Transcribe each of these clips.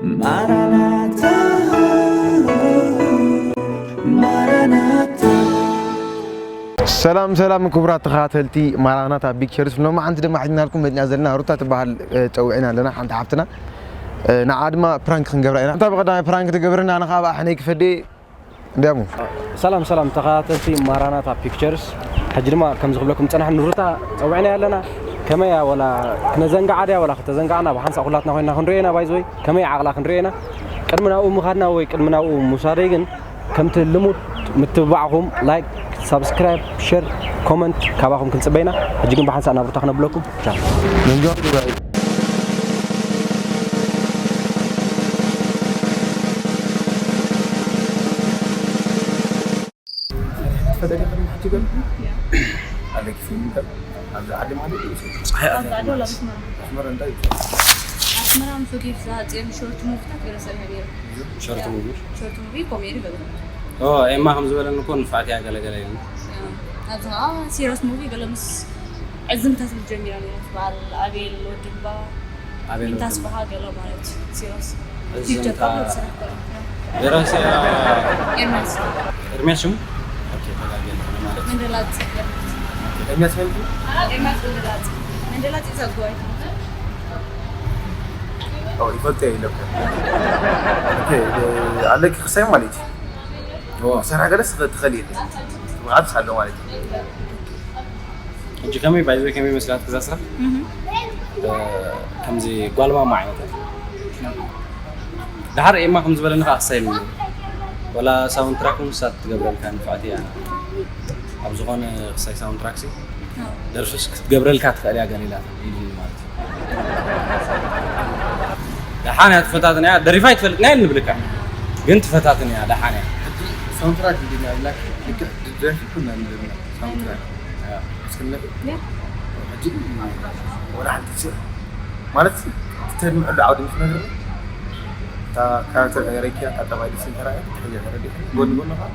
ማራናታ፣ ማራናታ። ሰላም ሰላም፣ ክቡራት ተኸታተልቲ ማራናታ ፒክቸርስ፣ ሎማዓንቲ ድማ ሒዝናልኩም መፂና ዘለና። ሩታ ትበሃል፣ እ፣ ፀዊዕና ኣለና ሓንቲ ሓፍትና። እ፣ ንዓ ድማ ፕራንክ ክንገብራ ኢና። ሩታ ብቐዳማይ ፕራንክ ትገብርና፣ ኣነ ከዓ ብኣ ሕነይ ክፈዴ እንዲያሙ። ሰላም ሰላም ተኸታተልቲ ማራናታ ፒክቸርስ፣ ሕጂ ድማ ከምዚ ክብለኩም ዝጸናሕና ንሩታ ጸዊዕናያ ኣለና። ከመይ እያ፣ ወላ ክነዘንግዓ ድያ፣ ወላ ከተዘንግዓና ብሓንሳእ ኩላትና ኮይንና ክንሪኦ ኢና። ባይዘወይ ከመይ ዓቕላ ክንሪኦ ኢና። ቅድሚ ናብኡ ምኻድና ወይ ቅድሚ ናብኡ ምውሳደይ ግን ከምቲ ልሙድ ምትብባዕኹም ላይክ፣ ሳብስክራይብ፣ ሸር፣ ኮመንት ካባኹም ክንጽበ ኢና። ሕጂ ግን ብሓንሳእ ናብ ሩታ ክነብለኩም። ቻው። መንጆ። ትፈለጢ ቅድሚ ሕጂ ግን ኣለኪ ፊልም ከ ኣብዚ ዓዲ ማለት እዩ። ኣብዚ ዓዲ ወላ ኣስመራ? ኣስመራ እንታይ እዩ? ኣስመራ ምስ ወዲት ዝሃፅየኒ ሾርት ሙቪታት ገለ ሰሪሐ ነይረ። ሾርት ሙቪ? ሾርት ሙቪ፣ ኮሜዲ ገለ። ኦ፣ ኤማ ከም ዝበለኒ እኮ ንፋዕቲ እያ ገለ ገለ ኢሉ። ኣብዚ ከዓ ሲሪየስ ሙቪ ገለ ምስ ዕዝምታት ጀሚራ ነይራ። በዓል ኣቤል ወዲ እምባ፣ ኣቤል ወዲ እምባ። ኣስበሃ ገለ ማለት ሲሪየስ። እዚ ፊውቸር እንታ ካብ ዝሰርሕ ከሎ። ደራሲ፣ አ፣ ኤርሚያስ። ኤርሚያስ ሽሙ? ኦኬ፣ ተጋግየ ማለት። መንደላጽ። ኤርሚያስ ፈልጡ? ኤርሚያስ መንደላጽ። መንደላጽ ይዘግዋይ። ኦ፣ ይፈልጥ እየ ኢለኩም። ኦኬ፣ እ፣ ኣለኪ ክሳይ ማለት እዩ። ኦ። ክሳይ ገለስ ትኸ-፣ ትኸሊ ኢለ። ብቕዓት ኣሎ ማለት እዩ። ሕጂ ከመይ፣ ባይዘወይ ከመይ መስላት ክዛ ስራሕ? እህ። እ፣ ከምዚ ጓል ማማ ዓይነት። ደሓር ኤማ ከም ዝበለኒ ከዓ ክሳይ ኢሉ። ወላ ሳውንድ ትራክ እውን ንሳ ትገብረልካ ንፍዕቲ እያ። ኣብ ዝኾነ ክሳይ ሳውንድ ትራክ ሲ፣ ኣዎ። ደርፍስ ክትገብረልካ ትኽእል እያ ገሊላ ኢሉኒ ማለት እዩ። ደሓን እያ ትፈታትን እያ፣ ደሪፋ ኣይትፈልጥን እያ ንብልካ። ግን ትፈታትን እያ፣ ደሓን እያ። ሕጂ ሳውንድ ትራክ እንዲና ብላክ ልክዕ ደርፊ ኩና ንብልና ሳውንድ ትራክ። ኣዎ። እስክንለፍ ያ። ሕጂ ወላ ሓንቲ ስር ማለት ተድምዕሉ ዓውዲ ምስ ነግርና እታ ካራክተር ቀይረኪያ፣ እታ ጠባይ ደስ ኢልካ ርኣያ፣ ትሕልያ ተረዲእካ፣ ጎኒ ጎኒ ኸዓ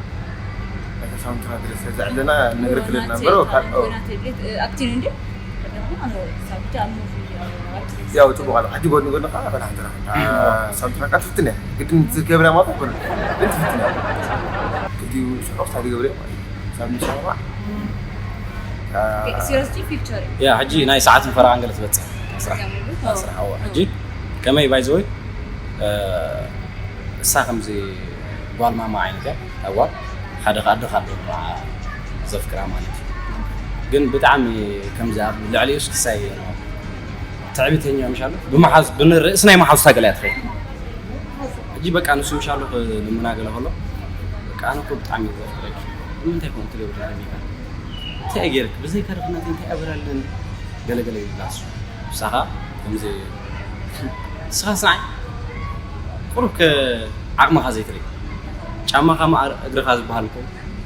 እታ ሳውንድ ትራክ ድረስ ዘዕለና ነግረክ ኣለና እምበር፣ ወላ ወካል፣ ኦ። ወላ ቤት፣ እ፣ ኣክቲንግ እንዲ? ቀደም ኣነ ሳብቲ ኣብ ሙቪ፣ እ፣ ኣክቲንግ። ያው ጽቡቕ ኣሎ። ሕጂ ጎኒ ጎኒ ኸዓ ፈላሕ ትራክ፣ እታ ሳውንድ ትራክ ትፍትን እያ። ግድን ዝገብራ ማለት ኣይኮነን። ግን ትፍትን እያ። ክልቲኡ ስሑቕ ስታይል ይገብር እየ ማለት እዩ። ሳብ ምሰማማዕ፣ እ፣ ኦኬ፣ ሲሪየስሊ ፊውቸር እዩ። ያ፣ ሕጂ ናይ ሰዓትን ፈረቓን ገለ ትበጽሕ። ስራሕ። ያ፣ ማለት፣ ስራሕ፣ ኣዎ። ኦ። ሕጂ ከመይ ባይ ዘ ወይ፣ እ፣ እሳ ከምዚ ጓል ማማ ዓይነት እያ፣ እታ ጓል ሓደ ከኣ ኣዶ ኣሎ ንዓ ዘፍቅራ ማለት እዩ። ግን ብጣዕሚ ከምዚ ኣብ ልዕሊኡስ ክሳይ ትዕቢተኛ ምሽ ኣሎ፣ ብመሓዝ-፣ ብንርእስ ናይ መሓዙታ ገለ እያ ትኸይድ። ሕጂ በቃ ንሱ ምሽ ኣሎ ክልምና ገለ ከሎ፣ በቃ ኣነ እኮ ብጣዕሚ እየ ዘፍቅረኪ፣ ንምንታይ ከምኡ ትገብሪ ደሊኻ? እንታይ እየ ገይረኪ? ብዘይካ ድኽነተይ እንታይ እየ በላልኒ? ገለ ገለ ይብላ እሱ። ንሳ ኸኣ ከምዚ፣ ንስኻ ስምዓይ፣ ቁሩብ ከ ዓቕምኻ ዘይትርኢ። ጫማኻ መዓር እግርኻ ዝበሃል እኮ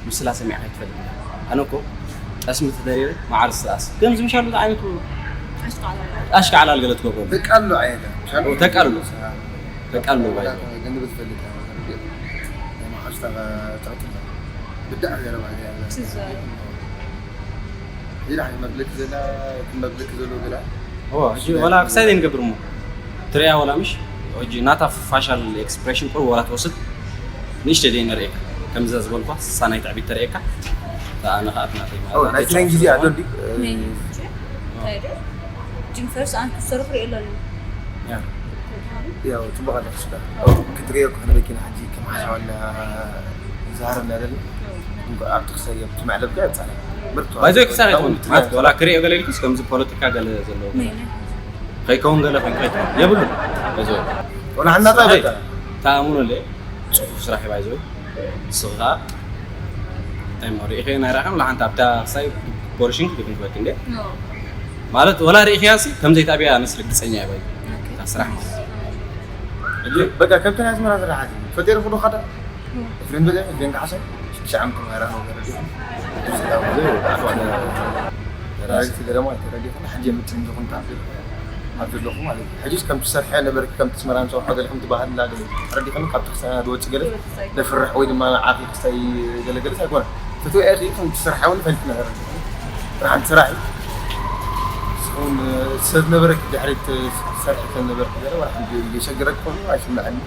ምስላ ሰሚዕካ ኣይትፈልጥን ኢኻ። ኣነ እኮ ጠስሚ ተደሪረ መዓር ዝስኣስ። ከምዚ ምሻሉ ዝዓይነቱ ኣሽካዕላል። ኣሽካዕላል ገለ ትገብረሉ። ተቃልሎ ዓይነት፣ ምሻሉ? ኦ፣ ተቃልሎ። ተቃልሎ ባይ። ገንዘብ ትፈልጥ ኢኻ፣ ናይ መዓር ዝታ-፣ ትቕጥል። ብዳዕ ዘረባ እያ። ትዝ- ኢላ መብልክ ዘላ፣ እቲ መብልክ ዘሎ ገላ። እዎ፣ ሕጂ ዋላ ክሳይ ዘይንገብር እሞ። ትሪኣ ዋላ ምሽ? ሕጂ ናታ ፋሻል ኤክስፕሬሽን ቁሩብ ዋላ ትወስድ። ንእሽተይ ደይ ነርእየካ። ከምዛ ዝበልኳ፣ ንሳ ናይ ትዕቢት ተርእየካ። እታ ኣነ ኸኣ እቲ ናተይ ማለት ኦ፣ ናይ ናተይ ትሬን ግዜ ኣሎ እንዲ? ሜን። እንታይ ዶ? ጂም ፈርስ ኣንክ ዝሰርሑ ሪኦ ኣለኒ። ያ። ያው ጽቡቕ ኣለካ ስጋ። ክትሪኦ ከሆነ መኪና ሕጂ ከም ሓሳዋና ዝሃረና ዘለና። እንኳ ኣብቲ ክሳይ ኣብቲ መዕለብ ጋር ጻና። ምርጥ ባይዞ ክሳይ ኣይትኾን። ማለት ወላ ክሪኦ ገለ ኢልኩስ ከምዚ ፖለቲካ ገለ ዘለዎ። ሜን። ከይከውን ገለ ከይከውን የብሉ። ባይዞ። ወላ ሓና ጻ በቃ። ተኣምኖ ኣለ። ጽፉፍ ስራሕ እዩ ባይዞ። ንስኻ እንታይ እሞ ርኢኸዮ ናይ ረኣኻን ለሓንቲ ኣብታ ክሳይ ፖርሽን ክትብል ትበክ እንዴ? ኖ። ማለት ወላ ርኢኸያ ሲ ከም ዘይትኣብያ ኣነስ ርግጸኛ እየ ባይ። ኦኬ። እታ ስራሕ ማለት። ሕጂ በቃ ከምተን ኣስመራ ስራሓት እዩ። ፈጢሩ ኩሉ ኻዳ? ኖ። ኤፍሬም በለ፣ ኤፍሬም ካሕሳይ፣ ሽዱሽተ ዓመት ተማሂራ ነው ገረድ። ዳይሬክት ገረማ ተረዲኹ፣ ሕጂ የምጽእ እንዲኹም ትብል። ኣብ ዘለኹ ማለት እዩ። ሕጂስ ከም ትሰርሐ ነበርኪ፣ ከም ትስመራ ንሰው ሓገል ከም ትበሃል እንዳገለ ተረዲኸኒ፣ ካብ ትክሳና ድወጽእ ገለ ደፍርሕ ወይ ድማ ንዓኺ ክስታይ ገለ ገለ ኣይኮነ። ትትውዒ ኢኺ ከም ትሰርሐ እውን ፈልጥና ተረዲኸኒ። ብርሃን ስራሕ እዩ። ንስኹም ሰብ ነበረኪ ድሕሪት ሰርሒ ከም ነበርኩ ገለ ዋላ ሓንቲ የሸግረክ ኮይኑ ኣይስምዐኒ።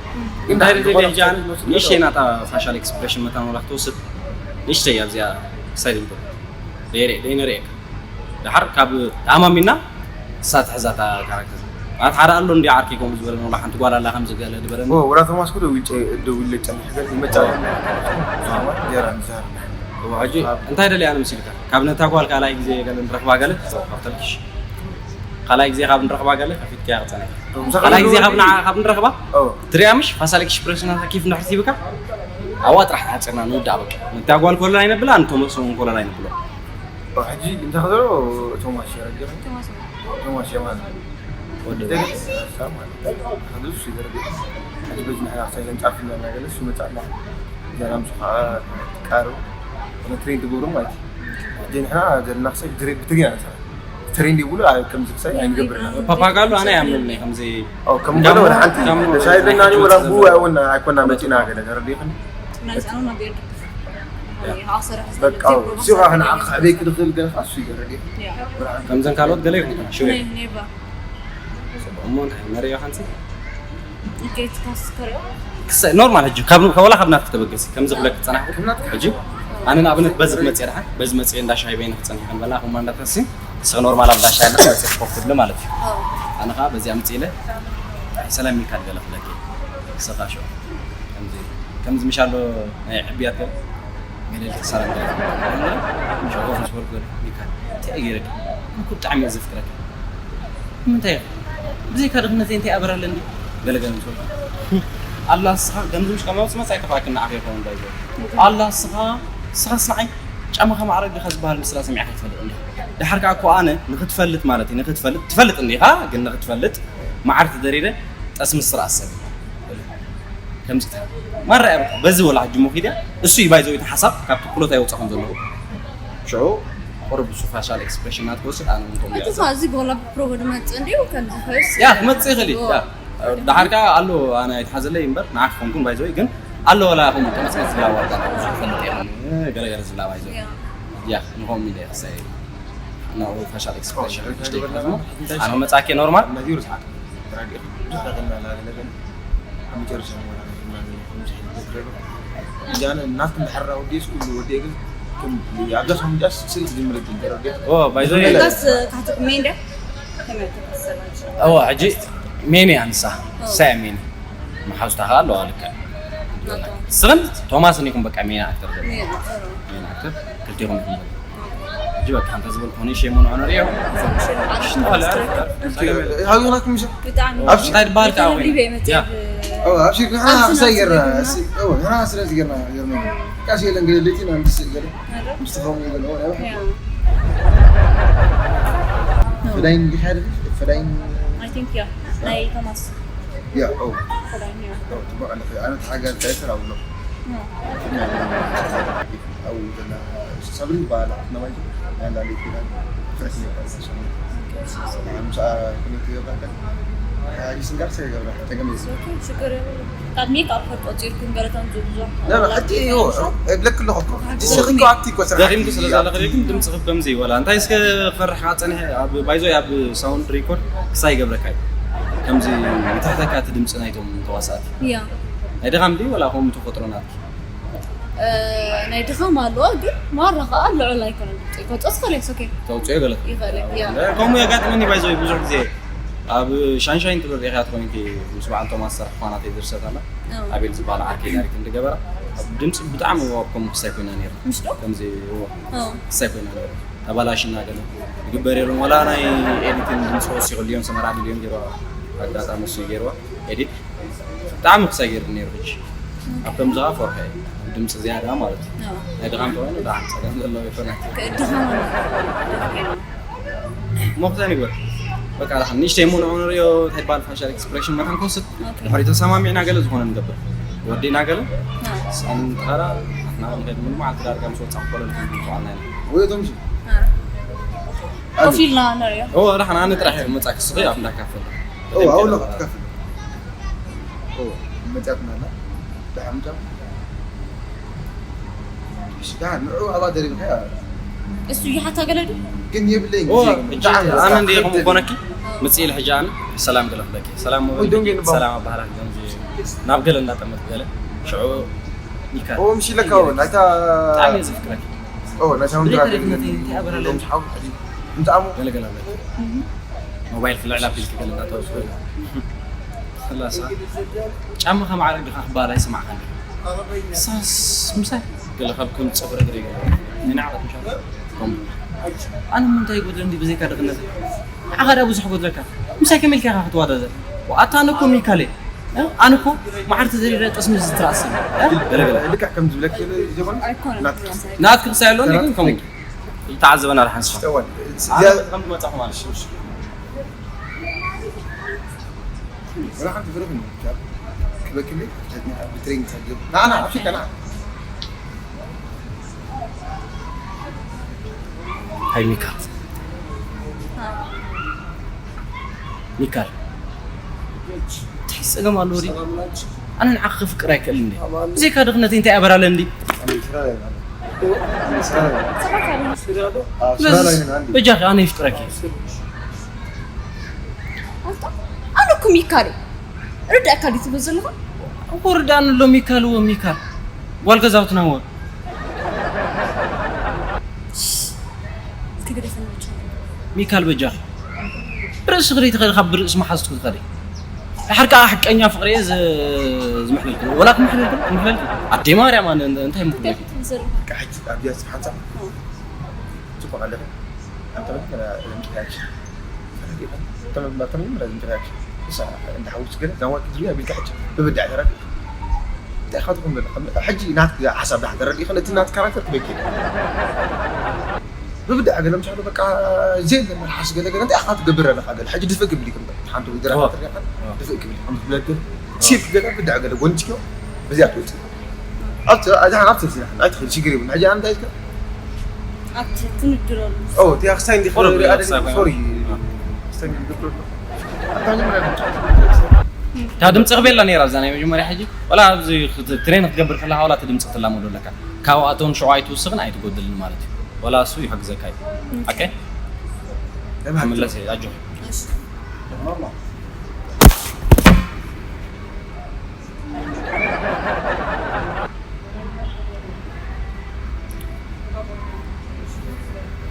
ግን እንታይ ደኣ ደለ ዝኾነ ጃን ክሳብ ዝወስድ ንእሽተይ ገለ ናታ ፋሻል ኤክስፕሬሽን መታን ወላ ክትወስድ ንእሽተይ ኣብዚኣ ሳይድ እንዶ ደይረ ደይነርእየካ ድሓር ካብ ተኣማሚና እሳ ትሕዛታ ካራክተር ማለት ሓደ ኣሎ እንዲ ዓርኪ ከምኡ ዝበለኒ ወላ ሓንቲ ጓል ኣላ ከምዚ ገለ ዝበለኒ ወላ ቶማስ ኩ ደዊጨ ደዊለ ጨኒሕ ገለ ይመጫ ጀራ ንዛር እዋ ሕጂ እንታይ ደልያ ነው ምስልካ ካብ ነታ ጓል ካልኣይ ግዜ ገለ ንረኽባ ገለ ካብተልክሽ ካልኣይ ግዜ ካብ ንረኽባ ገለ ከፊትካ ያቕጸነ ካልኣይ ግዜ ካብ ንዓ ካብ ንረኽባ ትሪያ ምሽ ፋሳል ኤክስፕሬሽን ናታ ኪፍ እንድሕር ሂብካ ኣብኣ ጥራሕ ሓፂርና ንውዳእ በቃ ነታ ጓል ኮለል ኣይነብላ ንቶመስ እውን ኮለል ኣይነብሎ ሕጂ እንታይ ከዘሎ ቶማስ የረገ ቶማስ ቶማስ የማን ወዲ ደገሳ ማለት ነው። ከደሱ ይደረገ ሕጂ በዚህ ንሕና ክሳይ ዘንጻፍና እናገለ እሱ መጻና ጀራ ምስ ከዓ ትቃረብ ትሬን ትገብሩ ማለት እዩ። ሕጂ ንሕና ዘለና ክሳይ ብትሬን ብትግርኛ ንሰራ ትሬን ይብሉ ኣብ ከምዚ ክሳይ ኣይንገብር ኢና። ፓፓጋሎ ኣነ ያምነልኒ ከምዚ ከምገለ ወደ ሓንቲ ከም- ደሳይለና ወላ ቡ ኣይወና ኣይኮና መጺና ገለ ተረዲኽን ናይ ህፃኑ ነገር በቃ እሱ ከዓ ንዓኻ ኣበይ ክድኽል ገለ ከዓ እሱ ይገረድ እዩ። ከምዘን ካልኦት ገለ ይኹን ሽወ ኔባ እሞ እንታይ መሪዮ ሓንቲ ጌት ካስከሪዮ ክሰ ኖርማል ሕጂ ካብ ከወላ ካብ ናትክ ተበገሲ ከምዚ ክብለክ ዝጸናሕኩ ሕጂ ኣነ ንኣብነት በዚ ክመጽእ ደሓን በዚ መጽእ እንዳ ሻሂ በይነ ክጸንሕ ከም በላ ኮማ እንዳታሲ ንስኺ ኖርማል ኣብ እንዳ ሻሂ ኣለክ መጽእ ስፖርት ትብሊ ማለት እዩ ኣነ ከዓ በዚኣ ምጽእ ኢለ ሰላም ሚካል ገለ ክብለክ ንስኻ ሸው ከምዚ ከምዚ ምሽ ኣሎ ናይ ዕብያት ገለ ገለ ሰላም ገለ ሸው ስፖርት ገለ ሚካል እንታይ ገይረክ ብጣዕሚ እየ ዘፍቅረክ ምንታይ ኢኻ? ብዘይካ ድኽነተይ እንታይ ኣበር ኣለኒ? ገለገለ ምስ በልኩ ኣላ ንስኻ ከምዚ ምሽ ከማውስ መጻ ኣይከፋእክን ንዓኺ ይኸውን ባይዘ ኣላ ንስኻ ንስኻስ ንዓይ ጫማኻ ማዕረግ ዲኻ ዝበሃል ምስላ ሰሚዕካ ኣይትፈልጥ እንዲኻ ድሓር ከዓ እኮ ኣነ ንኽትፈልጥ ማለት እዩ ንኽትፈልጥ ትፈልጥ እንዲኻ ግን ንኽትፈልጥ መዓር ተደሪረ ጠስሚ ስርኣት ሰብ ከምዚ ማራ እያ በቃ በዚ ወላ ሕጂ ሞኺድያ እሱ እዩ ባይዘው እቲ ሓሳብ ካብ ትኩሎት ኣይወፃኹም ዘለኹ ሽዑ ቁሩብ እሱ ፋሻል ኤክስፕሬሽን ናት ክወስድ ኣነ እውን ከምኡ እያ እቲ ኸዚ ጎላ ፕሮጎ ድመፅእ እንዲዩ ከምዚ ኸይስ ያ ክመፅእ ይኽእል እዩ ያ ድሓር ከዓ ኣሎ ኣነ ኣይትሓዘለይ እምበር ንዓክ ኮንኩን ባይዘወይ ግን ኣሎ ወላ ከምኡ ጠመፅመፅ ዝብላ ዋጋ ዝፈልጥ እዮም ገለገለ ዝብላ ባይዘወይ ያ ንኸም ኢለ ክሳይ ናብኡ ፋሻል ኤክስፕሬሽን ኣነ መፃኬ ኖርማል ተራዲእኻ ብዙሕ ነገር እናላለ ነገር ኣብ መጨረሻ ምወላ ናይ ማን ከምዚ ዓይነት ነገር እጃነ እናት እንዳሕራ ወዲስ ኩሉ ወዲ ግን ከም ኣብዛ ሳሙጃስ ስልክ ዝምረድ ተረዲእ ባይዞ ስ ካሕትኩ ሜንደ ከመይ ትከሰላች እዋ ሕጂ ሜኒ ኣንሳ ሳያ ሜኒ መሓዙታ ከዓ ኣለዋ ልክዕ ስኽን ቶማስ እኒኹም በቃ ሜኒ ኣክተር ዘሎ ሜኒ ኣክተር ክልቲኹም ኢኹም ዘሎ ሕጂ በቃ እንተ ዝበልኩ ሆነ ሸሞን ሆነ ሪኦ ብጣዕሚ ኣብሽ እንታይ ትበሃል ከዓ ሪበ ኮይኑ መፅእ ያ ኣብሽ ንሕና ክሳይ ገርና ንሕና ስለዚ ገርና ገርና ቃሲ የለን ገለ ለይቲ ና ንስ ገለ ምስ ትኸውን ገለ ፈዳይን ዲኻ ፈዳይን I think yeah ናይ ቶማስ ያ ኦ ፈዳይን yeah ኦ ትባዕ ኣለኸ ኣነ ተሓጋዝ ዳይተር ኣብሎ ኣብኡ ዘላ ሰብሪ ይበሃል ናባይ ያላ ለይቲ ና ፍረስ ይበሃል ምሳ ክልተ ይበሃል ሓዲስ ጋር ሰገብራ ተገመ ሽግር ካብ ሜክ ኣፕ ቆፂርኩም ገለታን ዝብዞ لا لا حتى هو لك اللغة ደኺምኩ ስለ ዘለኸ ግን ድምፂ ክብ ከምዚ ይበላ እንታይ እስከ ክፈርሕ ከዓ ፀኒሐ ኣብ ባይዞ ኣብ ሳውንድ ሪኮርድ ክሳይ ይገብረካ እዩ ከምዚ ይትሕተካ እቲ ድምፂ ናይቶም ተዋሳእቲ ያ ናይ ድኻም ድዩ ወላ ከምኡ ተፈጥሮ ናትኪ ናይ ድኻም ኣለዋ ግን ማራ ከዓ ልዑል ኣይኮነን ድምፂ ከውፅኦ ትኽእል እየ ኦኬ ተውፅኦ ገለ ይኽእል እየ ያ ከምኡ የጋጥመኒ ባይዞ ብዙሕ ግዜ ኣብ ሻንሻይን ትብል ሪኢኻ ትኮይንኪ ምስ በዓል ቶማስ ዝሰርሕ ኳናተይ ድርሰት ኣላ ኣቤል ዝበሃል ዓርከይ ዳይሬክት እንድገበራ ድምፂ ብጣዕሚ እዋ ከም ክሳይ ኮይና ነይራ ምሽ ዶ ከምዚ እዋ ክሳይ ኮይና ነይራ ተባላሽና ገለ ይግበር የለን ወላ ናይ ኤዲቲን ድምፂ ወሲኹ ሊዮን ሰመራ ድልዮን ገይርዋ ኣጋጣሚ እሱ ገይርዋ ኤዲት ብጣዕሚ ክሳይ ገይሩ ነይሩ ሕጂ ኣብ ከምዚ ከዓ ፈርሐ ድምፂ ዝያዳ ማለት እዩ ናይ ድኻም ተባሂሉ ደሓን ፀገም ዘለዎ ይኮነ ድኻም ሞክታ ንግበር በቃ ደሓን ንእሽተይ እሞ ንዑ ንሪኦ እንታይ ይበሃል ፋሻል ኤክስፕሬሽን መታን ክወስድ ድሕሪ ተሰማሚዕና ገለ ዝኾነ ንገብር ወዲና ገለ ሰንጠራ ንሕና ንኸድ ምን መዓልቲ ዳርጋ ምስ ወፃ ክኮለል ንፅዋዕና ኢና ወይቶም ሲ ኮፍ ኢልና ንሪኦ ኦ ደሓን ኣነ ጥራሕ እየ መፃ ክስኺ ኣብ እንዳካፈል او او لغه تكفل او مجاتنا لا دعم جم ሽዳ ንዑ ኣባ ደሪብካ እሱ ይሓታ ገለ ድዩ ግን የብለይ ኦ ሕጂ ኣነ እንደ ከም ኮነኪ ምፅእ ኢለ ሕጂ ኣነ ሰላም ገለ ክብለኪ። ሰላም ወይ ደንጌ ንባው። ሰላም ኣባህላ ከምዚ ናብ ገለ እንዳጠመት ገለ ሽዑ ይካል። ኦ፣ ምሽ ኢለካ እውን፣ ኣይታ ብጣዕሚ እየ ዘፍቅረኪ። ኦ፣ ናይ ሳውንድ ብዘይ ትራክ ተረድነተይ እንታይ ኣበራለ? ሎም ሓው፣ እንተ ኣሙ። ገለ ገለ ኣለኪ። ሞባይል ክልዕል ኣቢልኪ ገለ እንዳተወስዶ። ክላሳ። ጫማኻ ማዕረ ድኻ ክበሃል ኣይስማዕካን ድዩ? ሳስ ምሳይ ገለ ካብ ከም ጽፍሪ እግሪ ገለ። ንዓቐት ምሻ። ከምኡ። ኣነ ምንታይ ይጎድለኒ ብዘይካ ድኽነት? ንዓኻ ደኣ ብዙሕ ጎድለካ። ምሳይ ከመይ ኢልካ ኢኻ ክትወዳደር? ኣታ ኣነ እኮ ሚካል እየ። እ? ኣነ እኮ መዓር ተዘሪረ ጠስሚ ዝትራእሲ። እ? ገለ ገለ። ልክዕ ከም ዝብለክ ዘሎ ይኾን? ኣይኮነን ናትክ። ትራእሲ። ናትክ ክሳይ ኣሎ፣ እኔ ግን ከምኡ። ይተዓዘበና ደሓን ስኻ። ጠዋል። ኣነ ከምቲ መጻኹ ማለት እዩ። ወላ ሓንቲ ፍርህ ነው። ክበክል ብትሬን ጸግብ። ና፣ ና፣ ኣብሽካ፣ ና። ሃይ ሚካል። ሚካል። እንታይ ጸገም ኣለዎ ድዩ? ኣነ ንዓኺ ክፍቅር ኣይክእልን ድየ? ብዘይካ ድኽነተይ እንታይ ኣበራለ እንዲ? በጃኺ ኣነ ይፍቅረኪ። ኣታ፣ ኣነ እኮ ሚካል እየ። ርዳእካ ድዩ ትብል ዘለኻ? እኮ ርዳእኒ ኣሎ ሚካል እዎ ሚካል። ጓል ገዛውትና እዎ። እስኪ ግደፈኒ ብቻ። ሚካል በጃኺ። ብርእስኺ ዶ ትኸዲ ካብ ብርእሲ መሓዝትኪ ትኸዲ? ድሓር ከኣ ሓቀኛ ፍቕሪ እየ ዝ-፣ ዝምሕለልኩ። ወላ ክምሕለልኩ፣ ክምሕለልኩ። ኣደይ ማርያም ኣነ እንተ-፣ እንታይ ምኽለልኩ? እንታይ ትብል ዘለኻ? ሕጂ ኣብዚኣ ሓንሳብ ጽቡቕ ኣለኺ። ኣንተ መጀመርያ ኢንትሮዳክሽን ተረዲእካ? ተመ-፣ ተመጀመርያ ኢንትሮዳክሽን። እሳ እንዳ ሓውስ ገለ እዛ ዋኪ ዝብያ ቢልካ ሕጂ ብብዳዕ ተረዲእካ። እንታይ ኢኻ ትኹን ዘለኻ? ሕጂ ናትኪ ሓሳብ ዳሕ ተረዲእካ፣ ነቲ ናት ካራክተር ትበኪ። ብብዳዕ ገለ ምሻሉ በቃ ዘየለ መልሓስ ገለ ገለ እንታይ ኢኻ ትገብር ኣለኻ? ገለ ሕጂ ድፍእ ክብል ይኽእል ሓንቲ ወይ ገለ እዋ። ተረዲእካ እዋ። ድፍእ ክብል ይኽእል። ሓንቲ ብለድ ገለ እዋ። ሲል ገለ ብዳዕ ገለ ጎንችዮ በዚኣ ትወጽእ። ኣብቲ፣ ኣብቲ፣ ኣብቲ፣ ኣብቲ፣ ኣይትኽእል፣ ሽግር የብሉን። ሕጂ ኣነ እንታይ ኢልካ? ኣብቲ ትንድረሉ። ኦ፣ እቲ ክስታይ እንዲኽ ቁሩብ ሪኣ ክስታይ ደሊ፣ ኮይኑ። ሶሪ። ኣዎ። ክስታይ እንዲኽ ገብረሉ። ኣታ መጀመርያ እታ ድምፂ ክቤላ ነይራ ኣብዛ ናይ መጀመርያ ሕጂ። ወላ ኣብዚ ክት-፣ ትሬን ክትገብር ከለኻ ወላ እቲ ድምፂ ክትላመዶ ኣለካ። ካብኣቶም ሽዑ ኣይትውስኽን ኣይትጎድልን ማለት እዩ። ወላ እሱ ይሕግዘካ እዩ። ኦኬ? ለማት። ክምለስ እየ፣ ኣጆኺ። እሺ።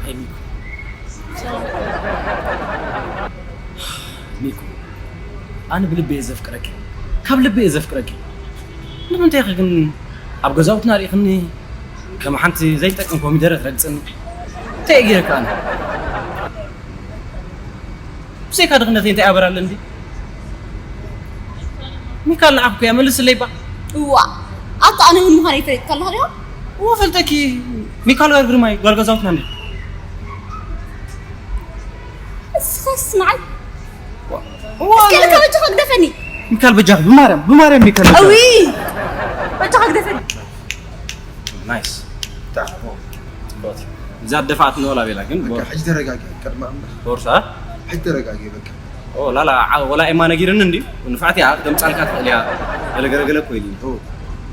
ሃይ ሚኩ። ሚኩ፣ ኣነ ብልቢ እየ ዘፍቅረኪ። ካብ ልቢ እየ ዘፍቅረኪ። ንምንታይ ኢኺ ግን ኣብ ገዛውትና ርኢኽኒ ከም ሓንቲ ዘይጠቅም ኮሚደረ ትረግጽኒ? እንታይ እየ ገይረካ ኣነ? ብዘይካ ድኽነተይ እንታይ ኣበራለ እንዲ? ሚካል ንዓኺ እኮ እያ፣ መልስለይ ባ። እዋ፣ ኣታ ኣነ ምን ምዃነይ ፈሊጥካ ኣለኻ ዲኻ? እወ፣ ፈልጠኪ። ሚካል ጋር ግርማይ፣ ጓል ገዛውትና እንዲ? እስኻስ ንዓይ? እዋ፣ እስኪ ልካ በጃኻ ግደፈኒ። ሚካል በጃኺ፣ ብማርያም፣ ብማርያም ሚካል በጃኺ። እዊ፣ በጃኻ ግደፈኒ። ናይስ። ብጣዕሚ ጽቡቕ። እዛ ደፋት ንወላ ቤላ ግን በቃ፣ ሕጂ ተረጋጊ፣ ቅድሚ ኣምላኽ። ቦርሳ? ሕጂ ተረጋጊ፣ በቃ። ኦ፣ ላላ፣ ዓ-፣ ወላ ኤማ ነጊርኒ እንዲ፣ ንፋዕቲ እያ፣ ደምጻልካ ትኽእል እያ። ገለ ገለ ገለ እኮ ኢልኒ። ኦ።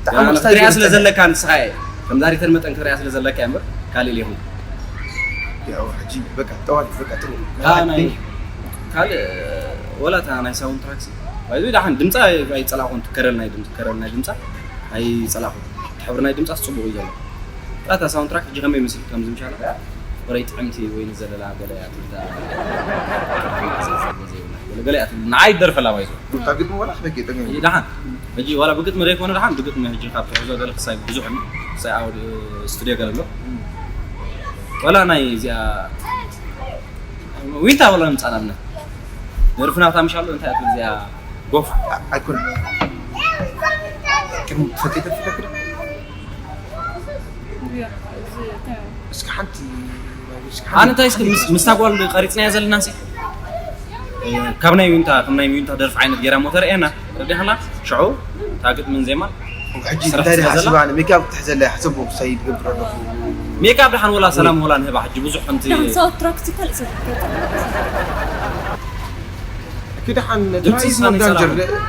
ገና ብጣዕሚ ክስታይ ክትሪኣ ስለ ዘለካ ንስኻ እየ። ከም ዳይሬክተር መጠን ክትሪኣ ስለ ዘለካ እያ እምበር፣ ካልእ ኢለ ይኹን። ያው፣ ሕጂ በቃ፣ ጠዋት በቃ፣ ጥሩ። እታ ናይ፣ ካልእ፣ ወላ እታ ናይ ሳውንድ ትራክስ። ባይዘ፣ ደሓን ድምጻ ኣይ-፣ ኣይጸላእኹን፣ ከረል ናይ ድምጻ፣ ከረል ናይ ድምጻ ኣይጸላእኹን። እቲ ሕብሪ ናይ ድምጻስ ጽቡቕ እዩ ዘሎ። እታ ሳውንድ ትራክ ሕጂ ከመይ ይመስል? ከምዚ ምሻላ? ወረይ ጥዕምቲ ወይ ንዘለላ ገለ እያ ትብዳ። ገለ፣ ገለ እያ ትብል። ንዓይ ደርፈላ ባይዞ። ሩታ ግጥሚ ዋላ ክበቂ ጠገኝ። ሕጂ ደሓን። ሕጂ ዋላ ብግጥሚ ዘይኮነ ደሓን፣ ብግጥሚ ሕጂ ካብ ትሕዞ ገለ ክሳይ ብዙሕ እዩ። ክሳይ ኣብ ስቱድዮ ገለ ኣሎ። እም። ዋላ ናይ እዚኣ ዊንታ ዋላ ንምጻእ ንኣብነት። ደርፍና እታ ምሻሎ እንታይ እያ ትብል እዚኣ ጎፍ? ኣ-፣ ኣይኮነን። ቅድሚ ትፈልጥ ትፈልጥ? እስኪ ሓንቲ፣ እስኪ ሓንቲ። ኣነ እንታይ እስኪ ምስ፣ ምስታ ጓል ቀሪጽናያ ዘለና ሲ? ካብ ናይ ዊንታ፣ ከም ናይ ዊንታ ደርፊ ዓይነት ጌራ ሞተር እያና። ረዲኻና? ሽዑ፣ እታ ግጥምን ዜማን ሕጂ ስራሕ እንታይ ስለ ደኣ ዘላ? ሓሲባ? ኣነ ሜክኣፕ ክትሕዘለይ ሓሰብኩ፣ ክሳይ ትገብር ኣለኹ። ሜክኣፕ ደሓን ወላ ሰላም ወላ ንህባ ሕጂ ብዙሕ ከምቲ ደሓን ሳውንድ ትራክ ካልእ ሰብ ክገብር። እኪ ደሓን ድምፂ ትራይ ሳኒ ዳንጀር ሰላም።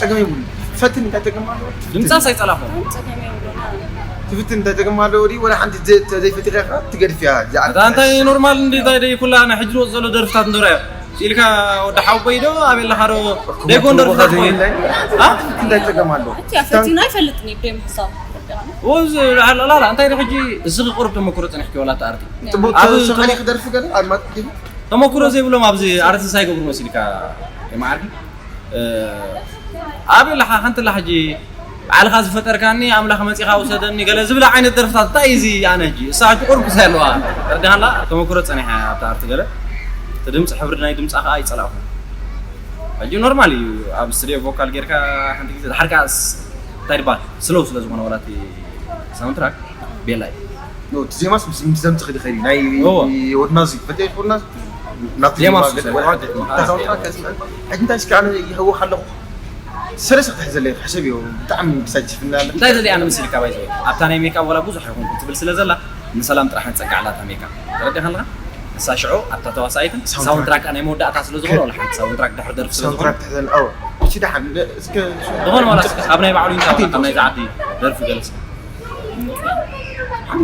ጸገም የብሉ። ፈትን እንታይ ጸገም ኣለዎ? ድምፃ ሳይጸላፎ። ጸገም የብሉና። ትፍትን እንታይ ጸገም ኣለዎ? ወዲ ወላ ሓንቲ ዘ-፣ ዘይፈቲኻ ትገድፍያ። እዛ ኣታ እንታይ ኖርማል እንዲ እንታይ ደይ ኩላ ናይ ሕጂ ዝወጽእ ዘሎ ደርፍታት እንዶ ራዮ። ኢልካ ወዲ ሓወቦይ ዶ ኣበይ ኣለኻ ዶ? ደይ ጎንደር ክትረኽቦ እዩ። አ? እንታይ ጸገም ኣለዎ? እቲ ኣፈቲና ኣይፈልጥን እዩ ብደይ ምሕሳብ። ወዝ ላላ እንታይ ዶ ሕጂ እዚ ክቁርብ ተመክሮ ጸኒሕኪ ወላ ኣርቲ ጽቡቅ ኣብ ተሰማኒ ክደርፍ ገለ ኣድማጭ ተመክሮ ዘይብሎም ኣብዚ ኣርትስ ኣይገብሩ መሲልካ የማዓርኪ ኣበይ ኣለኻ ሓንቲ ኣላ ሕጂ ባዕልኻ ዝፈጠርካኒ ኣምላኽ መፂኻ ውሰደኒ ገለ ዝብላ ዓይነት ደርፍታት እንታይ እዩ እዚ ኣነ ሕጂ እሳ ሕጂ ቁርብ ክሳይ ኣለዋ ተረዲኻላ ተመክሮ ፀኒሐ ኣብታ ኣርቲ ገለ እቲ ድምፂ ሕብሪ ናይ ድምፃ ከዓ ይፀላእኹ ሕጂ ኖርማል እዩ ኣብ ስትድዮ ቮካል ጌርካ ሓንቲ ግዜ ድሓር ከዓ እንታይ ድባል ስለው ስለ ዝኾነ ወላቲ ሳውንትራክ ቤላ እዩ ኖ እቲ ዜማስ ምስ ምስ ዘምጽእ ክዲ ኸዲ ናይ እዎ። ወድና እዚ ፈተ ይኮና ናቱ ዜማ ዜማ ሱ- ገለ ዜማ ወላ ገጥሙ። እታ ሳውንድ ትራክ ከስምዕ ሕጂ እንታይ እስኪ ኣነ ይህወ ኣለኹ ሰለስተ ክትሕዘ ለይ ሓሰብ እዩ ብጣዕሚ ክሳጅፍና ኣለ እንታይ ዘዚኣ ንምስልካ ባይዘ ኣብታ ናይ ሜካፕ ወላ ብዙሕ ኣይኮንኩ ትብል ስለ ዘላ ንሰላም ጥራሕ ንፀጋዕ ኣላታ ሜካፕ ተረዲኻ ኣለኻ ንሳ ሽዑ ኣብታ ተዋሳኢትን ሳውንድ ሳውንድ ትራክ ናይ መወዳእታ ስለ ዝኾነ ወላ ሓንቲ ሳውንድ ትራክ ድሕሪ ደርፊ ስለ ሳውንድ ዝኾነ ትራክ ትሕዘን ኣዎ እቺ ደሓን እስከ ዝኾነ ወላ እስከ ኣብ ናይ ባዕሉ ኢንታ ወላ ካብ ናይ ዝዓዲ ደርፊ ገለስ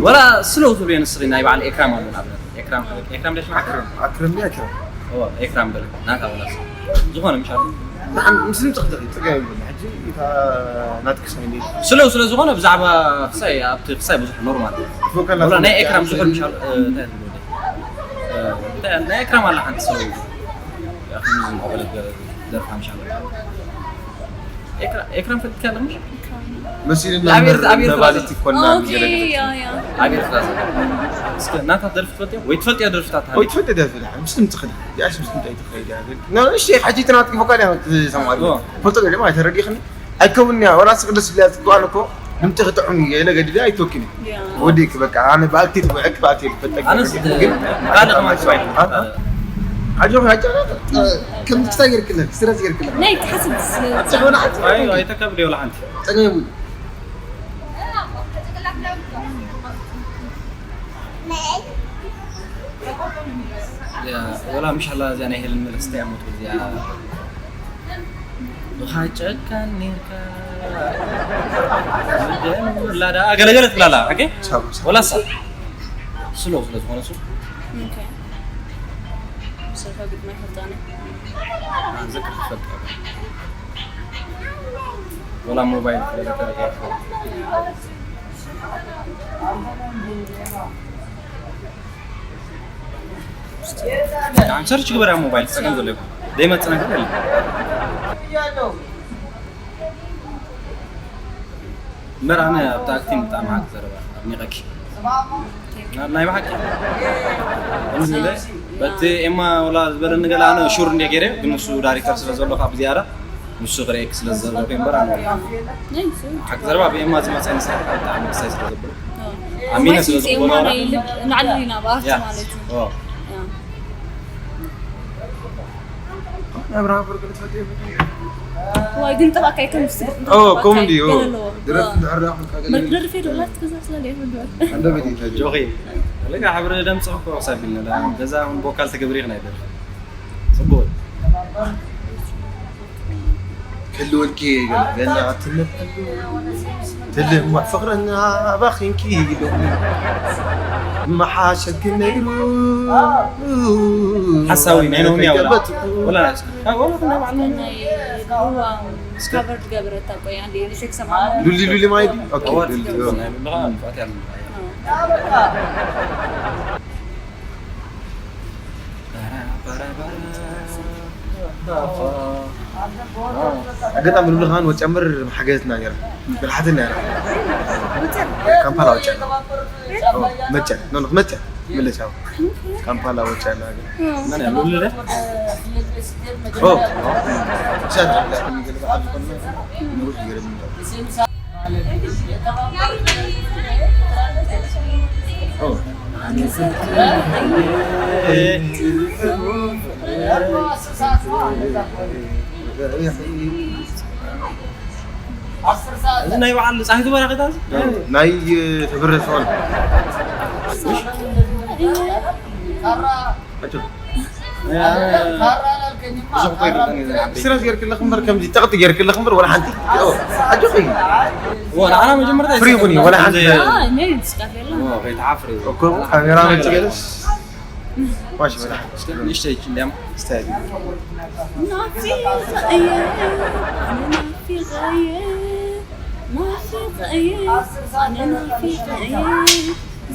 ወላ ስለው ትብልዮ ንስኺ ናይ በዓል ኤክራም ኣሎ ንኣብነት ኤክራም ኤክራም ደሽ ማዕክር ኣክረም ኣክረም እዎ ኤክራም በለ ናታ ወላ እስኪ ዝኾነ ምሻሉ ደሓን ምስ ድምፂ ክትርኢ ፅገ ይብሉ ሕጂ እታ ናትክስ ሚኒት ስለው ስለ ዝኾነ ብዛዕባ ክሳይ ኣብቲ ክሳይ ብዙሕ ኖርማል ፎካል ወላ ናይ ኤክራም ዝሑል ምሻሉ እንታይ ትብሉ ናይ ኤክራም ኣላ ሓንቲ ስለው ከምዚ ዝማዕበለት ደርፋ ምሻሉ ኤክራም ፈልጥካ ኣለምሽ መሲልና ኣብ ኤርትራ- ኣብ ኤርትራ መባልቲ ዘሎ። ይኮና ኦኬ ያ ያ ኣብ ኤርትራ ዘሎ እስከ ናታ ደርፊ ትፈልጥዮ ወይ ትፈልጥዮ ደርፍታት ወይ ትፈልጥ ደርፊ ደሓን ምስ ድምፂ ክዲ ያሽ ምስ እንታይ ትኸይድ ያብል ኖ እሺ ሕጂ ትናት ፎካል ያ ትሰማሉ ኦ። ፈልጦ ገለ ማለት ተረዲኽኒ ኣይከውን ያ ወላ ስቅደስ ቢላ ትኳን እኮ ድምፂ ክጥዑም እዩ ኢለ ገዲደ ኣይትወኪኒ ያ ወዲክ በቃ ኣነ ባልቲ ትብዕክ ባልቲ ልፈጠቅ ኣነስ ግን ካልእ ከማን ስባይ ሓጆ ሓጫ ከም ክስታይ ገርክለ ክስረስ ገርክለ ናይ ክሓስብ ኣይተከብድ ወላ ሓንቲ ጠገሙ ወላ ምሻላ እዚኣ ናይ ሄልን መለስ እንታይ ኣሞት እዚኣ ብኻ ጨካን ኔርካ ላዳ ገለገለ ትብላላ ኦኬ ወላ ሳ ስሎ ስለ ዝኾነ ሱ ኦኬ ብሰልፋ ግጥማ ይፈልጣኒ ዝክር ትፈልጥ ወላ ሞባይል ስለዘተረገ ሰርች ግበራ ሞባይል ተጠቀም ዘሎ ይኹን ዘይመፅእ ነገር የለ እምበር ኣነ ኣብታ ኣክቲንግ ብጣዕሚ ሓቂ ዘረባ ኣድኒቐኪ ናይ ብሓቂ በቲ ኤማ ወላ ዝበለኒ ገለ ኣነ ሹር እንደ ገይረ ግን ንሱ ዳይሬክተር ስለ ዘሎ ካብ ዝያዳ ንሱ ክርእየኪ ስለ ዝዘረበ እምበር ኣነ ሓቂ ዘረባ ብኤማ ዝመፀ ንስራሕ ብጣዕሚ ደሳይ ስለ ዘብሎ ኣሚነ ስለ ዝኾነ ንዓሊ ኢና ብኣርቲ ማለት እዩ ኦ ዋይ ግን ጥባካ ይከም ዝስግጥ ኦ ኮሜዲ ኦ ድረፍ እንድሕር ዳኹም ካገለ መርክ ደርፌ ዶላት ትገዛ ስለለ ይፈልዱ እንደበዲ ጆኺ ለጋ ሕብሪ ደምፂ እኮ ክሳብ ኢልና ገዛ እውን ቦካል ትገብሪ ኢኽና ይደርፍ ፅቡቅ ክልወልኪ ገና ትልም ትልም ፍቅርን ኣባኺንኪ ኢሎም መሓሸኪ ነይሩ ሓሳዊ ናይ ኖሚ ኣውላ ወላ ወላ ኩና ባዕልና ናይ ድዋ ስካቨር ዝገበረታ ቆይ ኣንዴ ሪሴክ ሰማ ሉሊ ሉሊ ማይዲ ኦኬ ኣዋርድ ሉሊ ዝገብሩ ናይ ሉሊ ከዓ ንፋት ያለ ኣጋጣሚ ሉሊ ከማን ወጨምር መሓገዝትና ነራ ብልሓትና ነራ ካምፓላ ወጨና መጨ ኖ መጨ ምልቻው ካምፓላ ወጨና መን ያሉ ሉሊ ኦ ሻት ንጉስ ይገርም እዚ ናይ በዓል ፀሓይ ዝበራኸታ ናይ ተበረሰ ሆነ ብዙሕ ኮይሩ ስረት ጌርክለኽ እምበር ከምዚ ጠቕጢ ጌርክለኽ እምበር ወላ ሓንቲ ኣጆኺ ንዓና መጀመርታ ፍሪ ይኹን እዩ ወላ ሓንቲ ከይትሓፍሪ እኮ ካሜራ መጭ ገለስ ማሽ በላ። እስከ ንእሽተይ እንዲያም ስታይል። ናፊቐ እየ፣ ኣነ ናፊቐ እየ፣ ናፊቐ እየ፣ ኣነ ናፊቐ እየ፣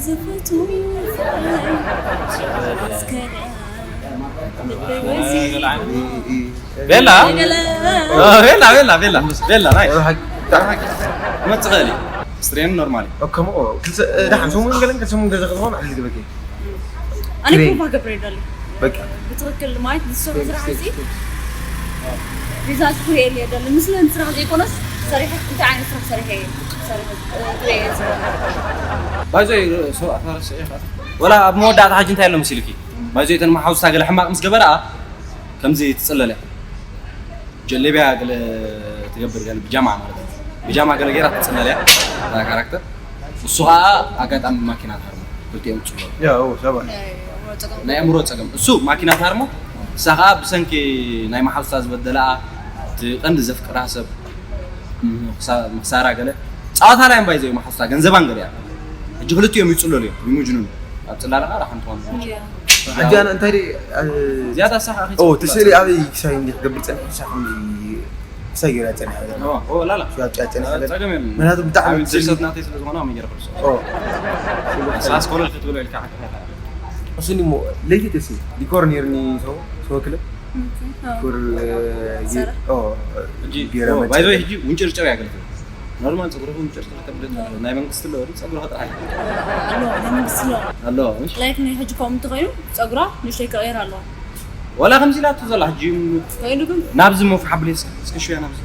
ዝፈትዎ ፍቕረይ ኣስከረ ልበይ ወዚ። ቤላ? ገለ። ኦ፣ ቤላ፣ ቤላ፣ ቤላ። ቤላ፣ ናይ። መጽእ ኽእል እዩ። ስትሬን ኖርማል እዩ። ከምኡ፣ ክልተ፣ ደሓን ሰሙን ገለን፣ ክልተ ሰሙን ገለ ክትኾን፣ ዓሊ ዝገበርክ። ኣነ ፕሩፍ ኣገብረ ይደሊ። በቃ። ብትኽክል ማለት ዝሰርሑ ስራሕ እዚ ሪዛልት ክርእየሉ እየ ደሊ። ንስለ ስራሕ ዘይኮነስ ሰሪሐ፣ እንታይ ዓይነት ስራሕ ሰሪሐ እየ? ሰሪሐ፣ እ፣ ክርእየ እየ ዝብል። ባይዘይ፣ ሶ፣ ኣታ ረስዐ ኢኻ። ወላ ኣብ መወዳእታ ሕጂ እንታይ ኣሎ መሲልኪ? ባይዘይ፣ እተን መሓውስታ ገለ ሕማቕ ምስ ገበራ፣ ከምዚ ትጽለል እያ። ጀለቢያ ገለ ትገብር፣ ገለ ብጃማ ማለት እዩ። ብጃማ ገለ ገይራ ትጽለል እያ፣ እታ ካራክተር። እሱ ኸኣ ኣጋጣሚ ማኪና ትሃርሞ፣ ክልቲኦም ጽለሉ። ያ፣ ኦ፣ ሰባት። ናይ ኣእምሮ ጸገም። እሱ ማኪና ትሃርሞ፣ እሳ ኸኣ ብሰንኪ ናይ መሓዙታ ዝበደለኣ፣ እቲ ቀንዲ ዘፍቅራ ሰብ፣ ምኽሳ-፣ ምኽሳራ ገለ። ጸዋታ ላይ እምባይ ዘዩ መሓዙታ፣ ገንዘባን ገለ እያ። ሕጂ ክልቲኦም ይጽለሉ እዮም፣ ይምጅኑን። ኣብ ጽላለ ኸኣ ደሓን ትኾን። ያ። ሕጂ ኣነ እንታይ ደይ፣ እ፣ ዝያዳ ሳኻ ኦ፣ እቲ ስእሊ ኣበይ ክሳይ እንዲ ክገብር ጸኒሐ፣ ክሳይ ከምዚ ክሳይ ገይራ ጸኒሐ። ኦ፣ ኦ፣ ላላ። ክሳይ ጸኒሐ። ጸገም የለን። ምክንያቱ ብጣዕሚ ኣብ ስእሊ ድርሰት ናተይ ስለ ዝኾነ፣ ኣብ መንገዲ ክርስቶስ። ኦ። ሳስ ኮለል ክትብሎ ኢልካ ዓካ። እሱኒ እሞ ለይቲ ተሲ ዲኮር ኔርኒ ሰው፣ ሰው ክለ። ኦኬ፣ ኦ። ዲኮር፣ እ፣ ሰራ። ኦ፣ ሕጂ፣ ገይራ ኦ፣ መጸ። ባይ ዘ ወይ ሕጂ ውንጭርጭር ያገልግል። ኖርማል ጸጉርኹም ጨርቂ ተብለት ናይ መንግስቲ ኣሎ፣ ጸጉርኻ ጥራሕ። ኣሎ፣ ናይ መንግስቲ ኣሎ። ኣሎ፣ እሺ። ላይክ ናይ ሕጂ ከምኡ እንተኾይኑ ጸጉራ ንእሽተይ ክቕየር ኣለዋ። ወላ ከምዚ ኢላቶ ዘላ ሕጂ ኮይኑ ግን ናብዚ ሞፍ ሓብሌስ እስከ ሽያ ናብዚ።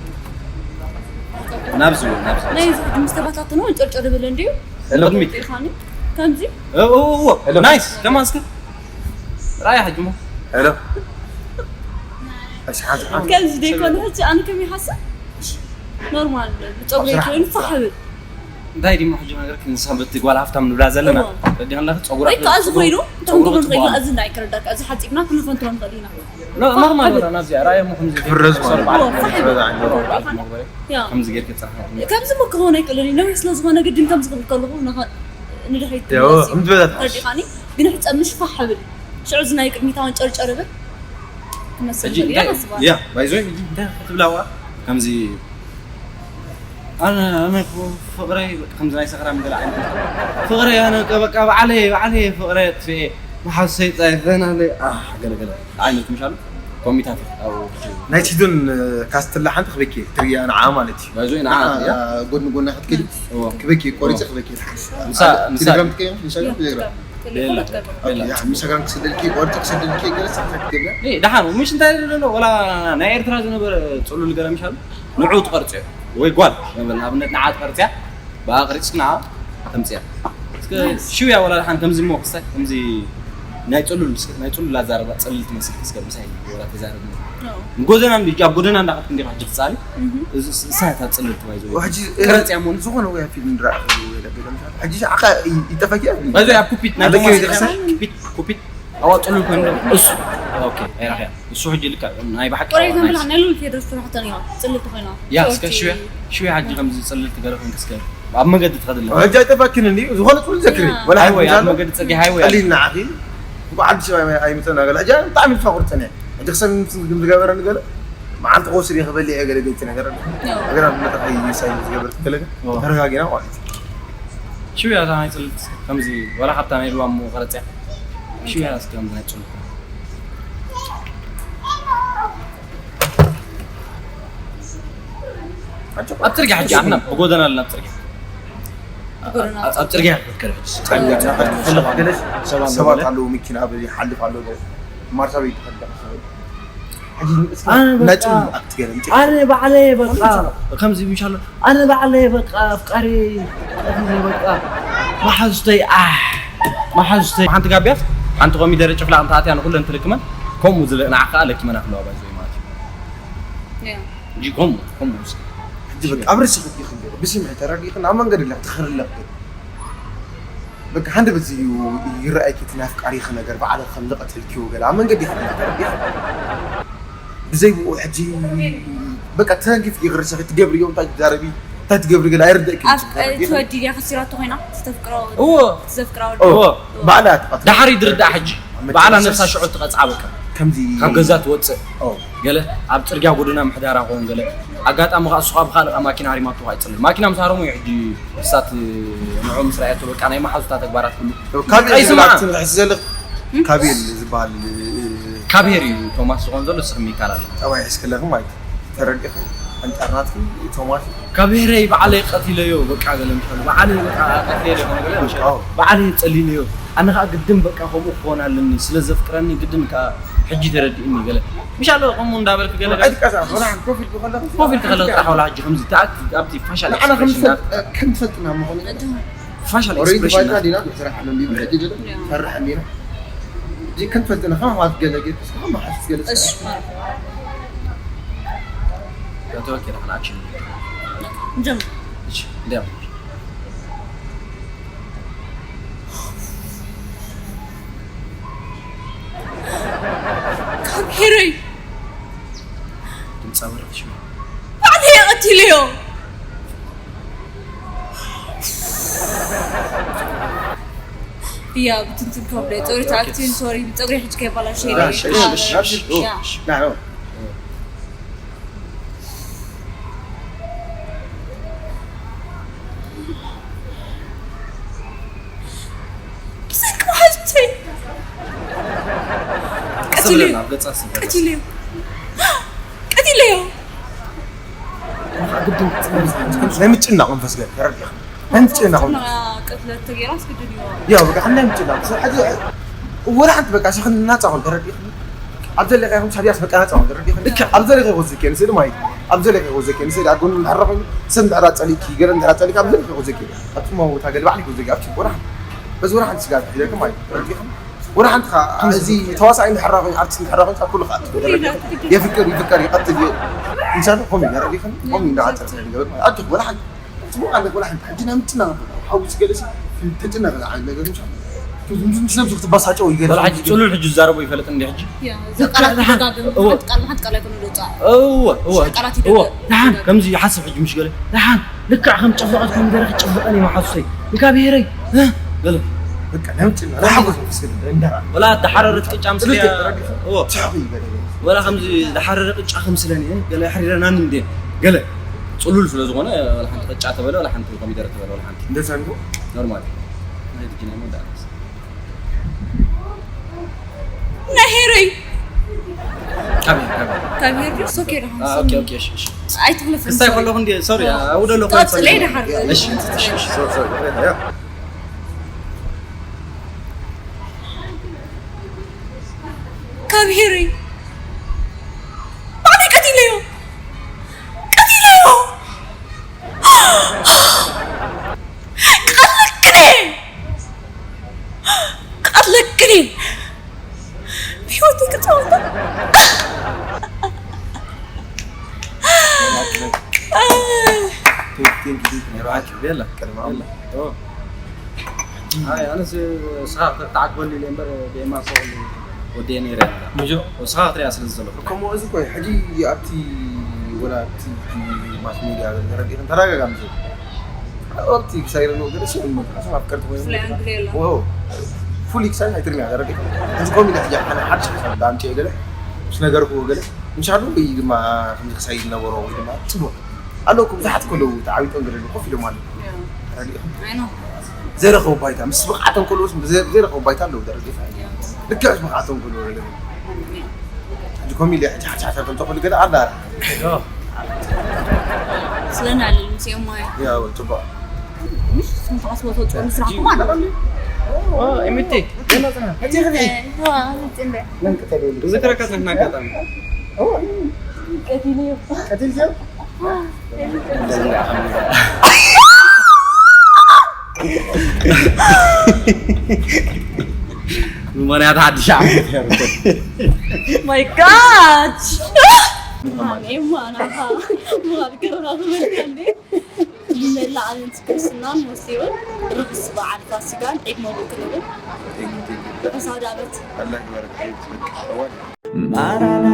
ናብዚ፣ ናብዚ። ናይ እዚ ሕጂ ምስ ተባታተኑ ጨርጨር ይብል እንድዩ። ቅድሚት። ኢልካኒ ከምዚ። ኦ፣ ኦ፣ ኦ፣ ሄሎ። ናይስ፣ ከማን እስከ። ራያ ሕጂ ሞ። ሄሎ። እሺ፣ ሓንሳ፣ ሓንሳ። ከምዚ ደይኮነ ሕጂ ኣነ ከም ይሓስብ። ኖርማል፣ ብጸጉሪ ስራሕ፣ ኮይኑ ፋሕ ስራሕ። ብል። እንታይ ድሞ ሕጂ ነገር ክንሰንበት ጓል ሃፍታም ንብላ ዘለና? እዎ። ረዲኻ ኣለኺ? ጸጉራ ወይ ከዓ እዚ ኮይኑ፣ ጸጉሩ ክንትንትኖ ንኽእል ኢና፣ ጽቡቕ። እዚ እንታይ ክረዳካ፣ እዚ ሓጺብና ክንፈንትኖ ንኽእል ኢና። ኖ-፣ ኖርማል ፋሕ ብል። ወላ ናብዚኣ፣ ራእዮም ከምዚ ፍረዝ ማለት ፋሕ ብል። ፍረዝ ዓይነት። ኖርማል መግበሪ። ያ። ከምዚ ጌርኪ ጽናሕ። ከምዚ እኮ ክኸውን ኣይክእልን እዩ። ነዊሕ ስለ ዝኾነ ግድን ከምዚ ክብል ከለኹ ንኸ-፣ ንድሕሪት ያው፣ ትምለስ እዩ። ከምዚ በላት። ተረዲኻኒ? ግን ሕጸ ምሽ ፋሕ ብል። ሽዑ እዚ ናይ ቅድሚት ኣውን ጨርጨር ብል። ክመስል ሕጂ ይኽእል እዩ እንታይ፣ ኣስባ። ያ፣ ባይዞይ፣ ሕጂ እንታይ ክትብላዋ? ከምዚ፣ ኣነ፣ ኣነ እኮ ፍቕረይ፣ በቃ፣ ከምዚ ናይ ሰኽራም ገለ ዓይነት። ፍቕረይ፣ ኣነ፣ በቃ፣ በቃ፣ ባዕለይ፣ ባዕለይ ፍቕረይ ኣጥፍኤ፣ መሓዙተይ ጸይፈናለይ፣ ኣህ፣ ገለ፣ ገለ ዓይነት፣ ምሽ ኣሎ? ኮሚታት፣ ኣብ ናይ ሲዶን፣ ካስትላ ሓንቲ ክበኪ፣ ትርያ ንዓ ማለት እዩ። ባይዞይ፣ ንዓ፣ ንዓ፣ እያ? ጎድኒ ጎና ክትከዲ፣ እዎ። ክበኪ፣ ቆሪጸ እዎ። ክበኪ፣ ትሓስ። ምሳ-፣ ኣብ ምሳ-፣ ቴሌግራም ትቀይም፣ ኢንስታግራም፣ ቴሌግራም። ቴሌ-፣ ቴሌ-፣ ቴሌ-፣ ኦኬ፣ ያ፣ ኢንስታግራም ክሰደልኪ፣ ቆሪጸ ክሰደልኪ፣ ገለ ሳብታ ክትገብራ። እ፣ ደሓን፣ ምሽ እንታይ ደሎ፣ ወላ ናይ ኤርትራ ዝነበረ ጽሉል ገለ ምሽ ኣሎ? ንዑ ትቐርጽዮ፣ ወይ ጓል፣ ንብል፣ ንኣብነት ንዓ ትቐርጽያ፣ ብኣቕሪጽና ተምጽያ። እስከ ናይስ። ሽውያ ወላ ደሓን ከምዚ እሞ ክስታይ፣ ከምዚ ናይ ጽሉል፣ እስከ ናይ ጽሉል ኣዛረባ ጽልል ትመስል፣ እስከ ምሳይ ወላ ተዛረብ። ኖ። ንጎደና እንዲ፣ ኣብ ጎደና እንዳኸድክ እንዲኻ ሕጂ ክትጻሊ፣ እህ። እዚ ስ-፣ እሳ እታ ጽልል ትባይ ዝወይ። ሕጂ፣ ቅረጽ እያ እሞ። ዝኾነ ወይ ፊልም ድራእ ወይ ለገለ ምሳሌ። ሕጂ ዓኻ ይ-፣ ይጠፋኪ እያ? ባይዞ ኣብ ኩፒት፣ ናይ ኣለኪ ቶማስ ወይ ጀክሰን? ኩፒት፣ ኩፒት፣ ኣዋ ጽሉል ኮይኑ እሱ። ኦኬ፣ ኣይራኸያ። እሱ ሕጂ ልካ ናይ ብሓቂ ቆሬ ኣዋ፣ ተንብላ ናይስ። ናይ ሉል ቴድሮስ ትራሕተን እያ። ጽልል ተኾይና። ያ፣ እስከ ሶርቲ። ሽውያ፣ ሽውያ ሕጂ ከምዚ ጽልል ትገረፈን እስከ ኣብ መገዲ ትኸድለ። ሕጂ ኣይጠፋክን እንዲ፣ ዝኾነ ጽሉል ዘክሪ። ያ። ወላ ሓንቲ ሃይወይ፣ ኣብ ምሳሌ? መገዲ ጽርግያ ሃይወይ ኣለ። ቀሊልና ዓኺ። እኮ ዓዲ ሰብ ኣይ-፣ ኣይመጸና ገለ። ሕጂ ብጣዕሚ ተፋቑር ጸኒሐ። ሕጂ ክሰብ ምስ ዝገበረኒ ገለ፣ መዓልቲ ክወስድ እየ ክበልዕ እየ ገለ ገይጽ ነገር ኣሎ። ያ። ነገር ኣብ መድረኽ ይሳይ ዝገበርክ ገለ ግን ኦ። ተረጋጊና ማለት እዩ። ሽውያ እታ ናይ ጽልልት ከምዚ ዋላ ካብታ ናይ ልዋም ቀረጽያ። ሽውያ እስከ ከምዚ ናይ ጽልልት። ኣብ ጽርግያ ሕጂ ኣሕና ብጎደና ኣለና ኣብ ጽርግያ። ጎደና ኣብ፣ ኣብ ጽርግያ ክትከድ ሕጂ። ጽርግያ እናኸድኩ ከለኹ ገለ ሰባት ኣለዉ፣ መኪና ኣብ ይሓልፍ ኣሎ፣ ገለ ማርሻ ቤት ይኸዳ። ሕጂ እስኪ ኣነ በቃ፣ ናይ ጽምዶ ኣክት ገለ ምጽእ። ኣነ ባዕለይ በቃ ከምዚ ምሻሎ፣ ኣነ ባዕለይ በቃ ኣፍቃሪ፣ ኣፍቃሪ በቃ መሓዙተይ፣ ኣሕ፣ መሓዙተይ። ሓንቲ ጋብያስ፣ ሓንቲ ኮሚደረ ጭፍላቕ እንተ ኣትያ ንኹለን ትልክመን፣ ከምኡ ዝለ-፣ ንዓኻ ለኪመና ክለዋ ባይዘይ ማለት እዩ። ያ። እንጂ ከምኡ፣ ከምኡ ምስ-፣ ሕጂ በቃ ኣብ ርእስኺ ዲኺ ገለ ብስምዒ ተረዲእኽን ኣብ መንገዲ ኣለኺ ትኸሪ ኣለኺ። በቃ ሃንደበት እዩ ይረኣይኪ፣ እቲ ናይ ኣፍቃሪኺ ነገር ባዕልኺ ከም ዝቐተልክዮ ገለ ኣብ መንገዲ ኢኺ ተረዲእኺ። ብዘይ ብኡ ሕጂ በቃ ተንኪፍኪ ክርሰኺ ትገብርዮ፣ እንታይ ትዛረቢ፣ እንታይ ትገብሪ ገለ ኣይርደእክን። ኣብ፣ ተረዲእኺ። ትወዲ ድያ ከሲራቶ ኮይና? ተፍቅሮ፣ እዎ። ዘፍቅራ ወዲ። እዎ። እዎ። ባዕላ ትቐትሎ። ደሓር ይድርዳእ ሕጂ። በዓላ ነብሳ ሽዑ ትቐጽዓ በቃ። ከምዚ ካብ ገዛ ትወጽእ። ኦ። ገለ ኣብ ጽርግያ ጎደና ምሕዳራ ክኸውን ገለ። ኣጋጣሚ ከኣ እሱ ከኣ ብኻልእ ከኣ ማኪና ሃሪማቶ ከኣ ይጽልል። ማኪና ምስ ሃረሙ እዩ ሕጂ እሳት ንዕኡ ምስ ረኣየቶ በቃ ናይ መሓዙታ ተግባራት ኩሉ። ካብ ቀይስማ። ዝብላክ ትንሕስ ዘለኽ ካብ ዝበሃል ካብ ሄር እዩ ቶማስ ዝኾን ዘሎ ስም ይካላል። ጠባይ ሒዝክለኺ ማለት እዩ። ተረዲእኺ? ኣንጻር ናትኪ ቶማስ። ካብ ሄረይ ባዕለይ ቀቲለዮ በቃ ገለ ምሻሉ። ባዕለይ በቃ ቀቲለዮ ገለ ምሻሉ። ኣዎ። ባዕለይ ጸሊለዮ። ኣነ ከኣ ግድን በቃ ከምኡ ክኾን ኣለኒ ስለ ዘፍቅረኒ ግድን ከኣ ሕጂ ተረዲእኒ ገለ። ምሻሉ ከምኡ እንዳበልክ ገለ ገለ። ኣይትቀሳቐስ፣ ወላ ሓንቲ ኮፍ ኢልኪ ከለኺ ኮፍ ኢልኪ ከለኺ ጥራሕ ወላ ሕጂ ከምዚ ተኣክ ኣብቲ ፋሻል ንዓና ከም ኤክስፕሬሽን ዝፈልጥ-፣ ከም ትፈልጥና ምኾነ። ፋሻል ኦሬዲ ኤክስፕሬሽን ባይታ ናት። ዲና ንስራሕ ኣሎ እንዲሁ ሕጂ ገለ ያ። ፈርሕ እንዲና። እዚ ከም ትፈልጥና ከማን ማለት ገለ ገለ እስከ ከማን ሓስስ ገለ እሺ፣ ማራ። ተወኪል ኣክሽን። ንጀምር። እሺ፣ እንዲያ። ካብ ሄረይ ድምጻ በረኽት ሽማ። ባዕለይ እየ ቀቲለዮ። እያ ብትንትን ከብለ ጸጉሪ ተኣክቲን ሶሪ ጸጉሪ ሕጂ ከይባላሽ እሺ፣ እሺ፣ እሺ፣ እሺ። ያ። ና፣ ና። ብሰንኪ መሓዙተይ ቀቲለዮ። ስብለና፣ ኣብ ገጻ ስብለና። ቀቲለዮ። ቀቲለዮ። ናይ ምጭናቕ መንፈስ ገለ ተረዲኻ። ናይ ምጭናቕ መንፈስ። ቅትለት ተገይራ ኣስገድድዎ። ያው በቃ ናይ ምጭናቕ። ሕጂ ወላ ሓንቲ በቃ ሽኽን ናጻ ኹን ተረዲኻ። ኣብ ዘለኻዮ ይኹን ሳብያስ በቃ ናጻ ኹን ተረዲኻ። ልክዕ። ኣብ ዘለኻዮ ይኹን ዝኬን ስእሊ ማለት እዩ። ኣብ ዘለኻዮ ይኹን ዝኬን ስእሊ ኣብ ጎኑ እንድሕር ኮይኑ ሰብ እንድሕር ጸሊእኪ፣ ገለ እንድሕር ጸሊእኪ ኣብ ዘለኻዮ ይኹን ዝኬን። ኣብቲ ማውታ ገለ ባዕሊ ይኹን ዝኬን ኣብቲ ወላ ሓንቲ። በዚ ወላ ሓንቲ ስጋብ ሒዘኪ ማለት እዩ። ተረዲኻ? ወላ ሓንቲ ኸ እዚ ተዋሳኣይ እንድሕር ኮይኑ ኣርቲስት እንድሕር ኮይኑ ካብ ኩሉ ከኣ ትግደል። የፍቅር ይፍቀር ይቐትል እዩ። እንሳን ኮሚ ተረዲኻ? ኮሚ እንዳዓጸ ይገበር ማለት። ኣብቲ ወላ ሓንቲ ጽቡቕ ኣለክ ወላ ሓንቲ ሕጂ ናይ ምጭናቕ ሓዊስ ገለሲ ተጨነቐ ዝዓይን ነገር ምሻ ምስ ነብሱ ክትባሳጨው ይገርም። ወላ ሕጂ ጽሉል ሕጂ ዝዛረቦ ይፈልጥ እንዲ ሕጂ። ያ፣ እዚ ቃላት ደሓን፣ ደጋግም፣ እወ። ሓንቲ ቃል፣ ሓንቲ ቃል ኣይኮነ ደጻ። እወ፣ እወ፣ ብዙሕ ቃላት እወ። ይደጋግም። ደሓን፣ ከምዚ ይሓስብ ሕጂ ምሽ ገለ። ደሓን፣ ልክዕ ከም ጨፍለቐት ኮሚደረ ክጨፍለቐን እዩ መሓሱሰይ። ንካብሄረይ፣ እ፣ ገለ። በቃ፣ ናይ ምጭናቕ፣ ናይ ሓጎስ መፍስል፣ እንዳ። ወላ ደሓረረት ቅጫ ምስልያ፣ ጽሉል ገለ። እወ። ስሕቕ ይበለ። ወላ ከምዚ ደሓረረ ቅጫ ከምስለኒ፣ እ፣ ገለ ኣሕሪረናኒ እንዴ፣ ገለ። ጽሉል ስለ ዝኾነ፣ ወላ ሓንቲ ቅጫ ተበለ፣ ወላ ሓንቲ ኮሚደረ ተበለ፣ ወላ ሓንቲ። እንደዛ እንዶ? ኖርማል። ናይ ትግርኛ መወዳእታ። ናይ ሄረይ። ካብ ሄር፣ ካብ ሄር። ካብ ሄር ድዩ? ሶኬ ደሓን አ፣ ኦኬ፣ ሶኒ። ኦኬ፣ እሺ፣ እሺ። ኣይትሕለፍን፣ ክስታይ ሶሪ። ከለኹ እንዲ፣ ሶሪ፣ አ፣ ውደሎ፣ ቀጽለይ ሶሪ። ደሓን። እሺ፣ እሺ፣ እሺ፣ ሶሪ፣ ሶሪ፣ ይቕሬታ፣ ያ። ካብ ሄረይ። ባዕለይ ቀቲለዮ። ቀቲለዮ። ክቐትለክን እየ። ክቐትለክን እየ። ብህይወተይ ክጻወታ። ቴንክ ዩ፣ ቴንክ ዩ፣ ቴንክ ዩ። ይርኣክ፣ ቤላ። ቅድሚ ኣምላኽ። ኦ። ኣይ፣ ኣነስ ንስኻ ክትዓግበኒ ኢለ እምበር ብኤማ ሰው ወዲኤ ነይረ። ምጆ። ንስኻ ክትሪኣ ስለ ዝዘለኹ። ከምኡ እዚ እኮ እዩ። ሕጂ ኣብቲ፣ ወላ ኣብቲ ማስ ሜድያ ተረዲእክን ተደጋጋሚ ዝብል። ኣብቲ ክሳይረን ገለ ሰብ ይመጣ፣ ሰብ ኣፍቀርቲ ኮይኑ ስለ ይመጣ። ኣንግል የለን። ዎ። ፉል ክሳይ ኣይትርሚያ ተረዲእክን። እዚ ኮሚዲ ሕጂ ኣነ ሓድሽ ሓሳብ ኣምጪኤ ገለ፣ ምስ ነገርኩዎ ገለ፣ እንሻሉ ወይ ድማ ከምዚ ክሳይ ዝነበሮ ወይ ድማ ጽቡቕ ኣለዉ እኮ ብዙሓት እኮ ኣለዉ ተዓዊቶም ዘለዉ ኮፍ ኢሎም ኣለዉ። ያ። ተረዲእኹም? ኣይ ኖ። ዘይረኸቡ ባይታ፣ ምስ ብቕዓቶም ከለዉስ ዘ-፣ ዘይረኸቡ ባይታ ኣለዉ ተረዲእኻ? ያ። ልክዕ ምስ ብቕዓቶም ከለዉ ዘለዉ። ያ። ሕጂ ኮሚድያ ሕጂ ሓንቲ ሓሳብ እንተኾሉ ገለ ኣላ። ዮ። ስለና ኣለሉ ምስ እዮም ሞያ። ያ፣ ጽቡቕ። ምሽ ስም ተቐስቦ ተወጽኦ ምስራሕኩም ኣለሉ። ኦ፣ ኤሚቲ፣ ገና ጽና። ሕጂ ኽዲ። ዋ፣ ጽንደ። መን ቅተል የብሉ? ዝክረካ ዘለና ኣጋጣሚ። ኦ። ቀቲልዮ። ቀቲልዮ? ምኽንያት ሓድሽ ዓመት እያ። My God! ማሜ ማናኻ ምኻድ ገብራ ትመልካ እንዴ? ንመላእ ኣመንቲ ክርስትናን ወሲውን ርሑስ በዓል ፋሲካን ዒድ መብሩክ ንብል። ርሑስ ኣውደ ዓመት። ኣላህ ይባርክ። ማራና